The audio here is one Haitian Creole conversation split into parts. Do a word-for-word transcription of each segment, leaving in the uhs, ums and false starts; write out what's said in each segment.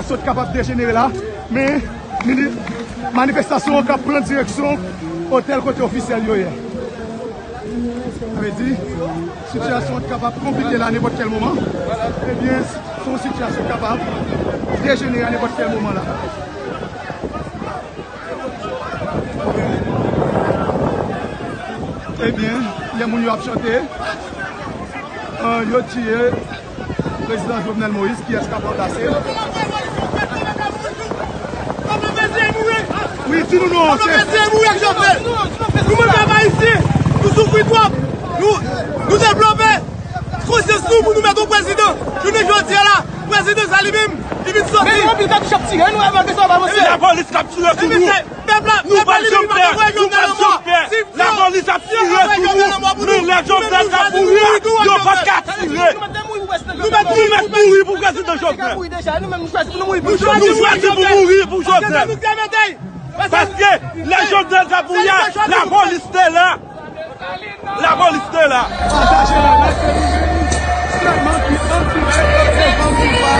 Sot kapab dejenere la, men mini-, manifestasyon an k ap pran direksyon otèl kote ofisyèl yo ye. Sa vle di, sitiyasyon an kapab konplike la nenpòt kèl moman. Ebyen, se yon sitiyasyon k kapab dejenere a nenpòt kèl moman la. Ebyen, lè moun yo ap chante, an, yo tiye Prezidan Jovenel Moïse, kiyès k ap ranplase? Wi, di nou non, se... Nou mande pèp ayisyen, nou soufri twòp, nou, nou devlope konsyans nou pou nou mete yon prezidan. Jounen jodi a la, prezidan sa li menm, li vin soti. Men nou anpil katouch ap tire, nou wè malgre sa, nou avanse. Lapolis k ap tire sou nou. Pèp la, nou pèp la, li vin pa voye Jovenel anmò. Lapolis ap tire sou nou. Men lè Jovenel t ap mouri a, yo pa t ka tire. Nou mèt mouri pou prezidan Jovenel. Nou chwazi pou mouri pou Jovenel. Paske lè Jovenel t ap mouri a, lapolis te la. Lapolis te la. Pataje la, paske nou menm, sèlman ki an dirèk, devan boulva,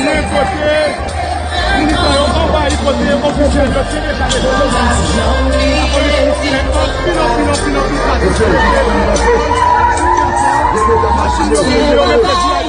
men kote militan yo anvayi kote ofisyèl yo te deja mete yo. Lapolis te anpil, anpil, anpil, anpil katouch. Machin yo boule, yo mete di a.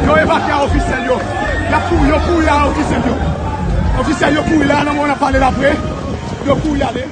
Yo evakye a ofisyèl yo. Y ap kouri, yo kouri a ofisyèl yo. Ofisyèl yo kouri la, nan moman n ap pale la vre. Yo kouri ale.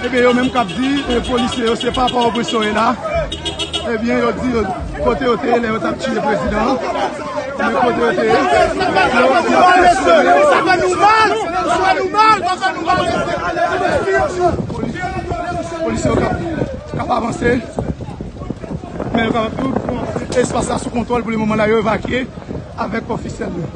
Ebyen, yo menm k ap di, e, polisye yo, se pa Pòtoprens yo ye la. Ebyen, yo di yo, kote yo te ye lè yo t ap tiye prezidan an. Ebyen, kote yo te ye. Sa fè nou mal, sa fè nou mal, sa fè nou mal. Polis, polisye yo k ap, k ap avanse. Men yo kapab tou pran espas la sou kontwòl pou le moman la, yo evakye avèk ofisyèl yo.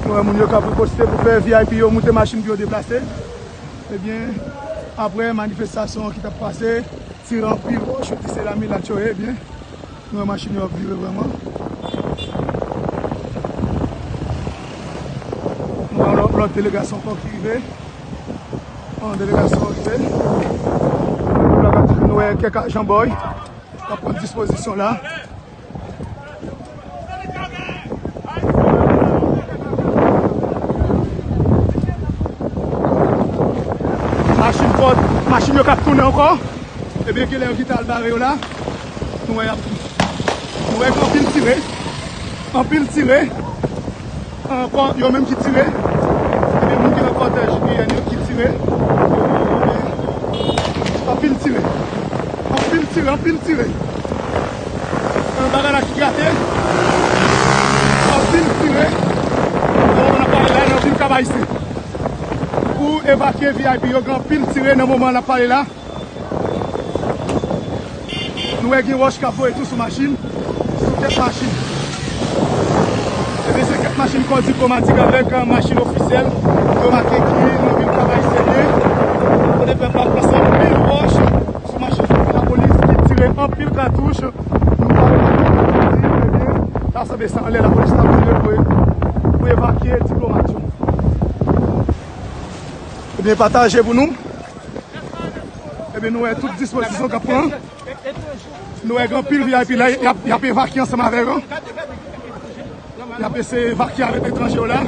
Nou wè moun yo k ap riposte pou fè V I P yo moute machin pou yo deplase. Ebyen, apre manifestasyon an ki t ap pase, tire anpil wòch, yo di se lame latcho ye, ebyen, nou wè machin yo ap vire vrèman. Nou wè lòt, lòt delegasyon ankò ki rive. Yon delegasyon rive. Nou wè kèk ajan bòy k ap pran dispozisyon la. Machin fò, machin yo k ap tounen ankò. Ebyen, genlè yo kite al bare yo la. Nou wè y ap, nou wè gen anpil tire. Anpil tire. Ankò, yo menm ki tire. Ebyen, Anpil tire. Anpil tire, anpil tire. Nan bagay la ki gate. Anpil tire. Nan moman n ap pale la, nan vil Kap Ayisyen. Pou evakye V I P yo, gen anpil tire nan moman n ap pale la. Nou wè gen wòch k ap voye tou sou machin, sou kèk machin. Ebyen, se kèk machin kò diplomatik avèk, eh, machin ofisyèl yo make ki nan vil Kap Ayisyen ye. Kote pèp la ap lanse anpil wòch sou machin, sou lapolis ki tire anpil katouch. Nou pa wè ebyen, ta sanble sa anlè lapolis t ap tire pou, pou evakye diplomat yo. Ebyen, pataje pou nou. Ebyen, nou wè tout dispozisyon k ap pran. Nou wè gen anpil V I P la, y ap, y ap evakye ansanm avè yo. Y ap eseye evakye avèk etranje yo la.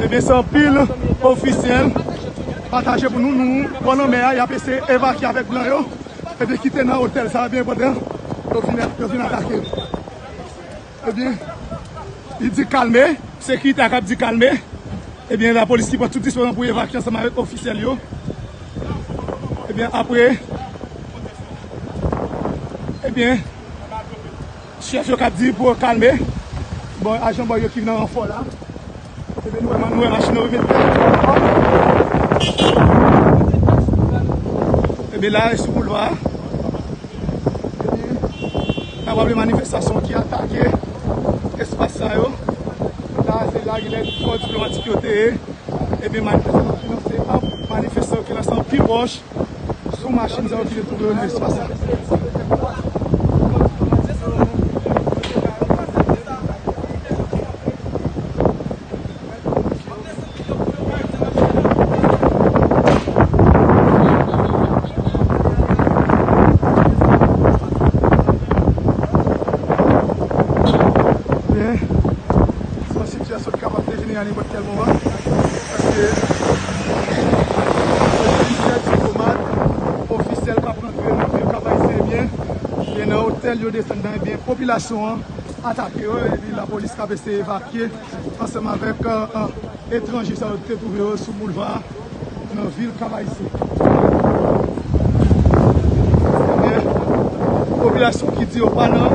Ebyen, se anpil ofisyèl. Pataje pou nou, nou bò lanmè a, y ap eseye evakye avèk blan yo. Ebyen, kite nan otèl sa a, byen pòtan, yo vin, yo vin atake. Ebyen, li di kalme, sekirite a k ap di kalme. Ebyen, lapolis ki pran tout dispozisyon pou evakye ansanm avèk ofisyèl yo. Ebyen, apre, ebyen, chèf yo k ap di pou yo kalme. Bon, ajan bò yo ki vin an ranfò la. Ebyen, nou wè, nou wè machin yo rive. Ebyen, la, e sou boulva a. Ebyen, n ap raple manifestasyon ki atake espas sa yo. La, se la, gen lè kò diplomatik yo te ye. Ebyen, manifestasyon ki lanse, ap, manifestan yo ki lanse anpil wòch sou machin sa yo ki te twouve yo nan espas la. Ebyen, se yon sitiyasyon ki kapab dejenere a nenpòt kèl moman. Paske plizyè diplomat, ofisyèl k ap rantre nan vil Kap Ayisyen, ebyen, ebyen, nan otèl yo desann nan, ebyen, popilasyon an atake yo, epi lapolis k ap eseye evakye ansanm avèk, eh, eh, etranje sa yo te twouve yo sou boulva a nan vil Kap Ayisyen. Ebyen, popilasyon ki di yo pa nan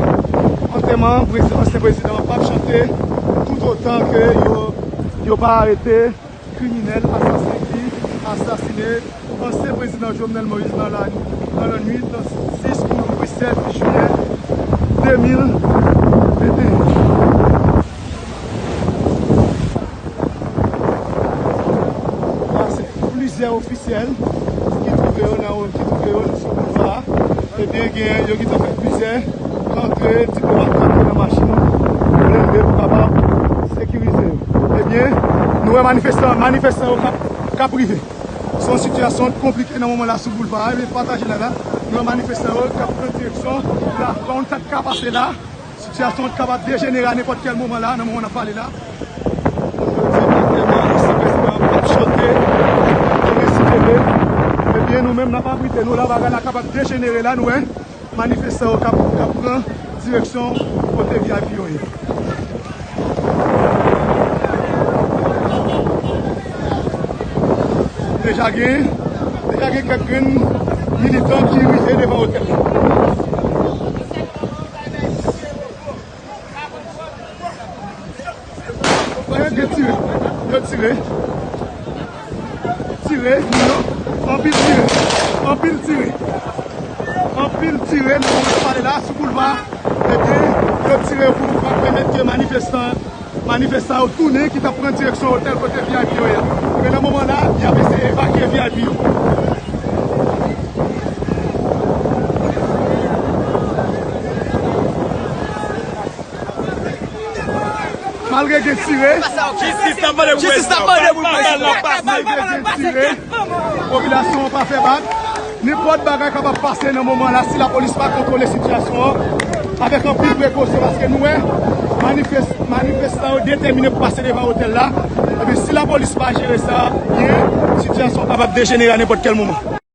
antèman prezidan, ansyen prezidan an p ap chante toutotan ke yo, yo pa arete kriminèl, asasen ki asasine ansyen prezidan Jovenel Moïse nan la, nan lannwit sis pou sèt jiyè de mil venteyen. La, se plizyè ofisyèl ki twouve yo nan, ki twouve yo sou boulva a. Ebyen, gen yo ki te fè plizyè rantre, diplomat rantre nan machin blende pou kapab sekirize yo. Ebyen, nou wè manifestan, manifestan yo k ap, k ap rive. Se yon sitiyasyon konplike nan moman la sou boulva a. Ebyen, pataje la la. Nou wè manifestan yo k ap pran direksyon la. Pa yon tank ka pase la. Sitiyasyon an kapab dejenere a nenpòt kèl moman la, nan moman n ap pale la. Yo di aktyèlman, ansyen prezidan an p ap chante, yo resite l. Ebyen, nou menm, n ap abrite nou la, bagay la kapab dejenere la, nou wè. Manifestan yo k ap, k ap pran direksyon kote V I P yo ye. Deja gen, deja gen kèk grenn militan ki rive devan otèl la. Yo tire, yo tire. Tire, moun yo. Anpil tire. Anpil tire. Anpil tire, nou pale la, sou boulva. Ebyen, yo tire pou pa pèmèt ke manifestan, manifestan yo tounen, ki t ap pran direksyon otèl kote V I P yo ye a. Men nan moman la, y ap eseye evakye V I P yo. Malgre gen tire, malgre gen tire, popilasyon an pa fè bak. Nenpòt bagay kapab pase nan moman la si lapolis pa kontwole sitiyasyon an avèk anpil prekosyon, paske nou wè manifes-, manifestan yo detèmine pou pase devan otèl la. Epi si lapolis pa jere sa byen, sitiyasyon an kapab dejenere a nenpòt kèl moman.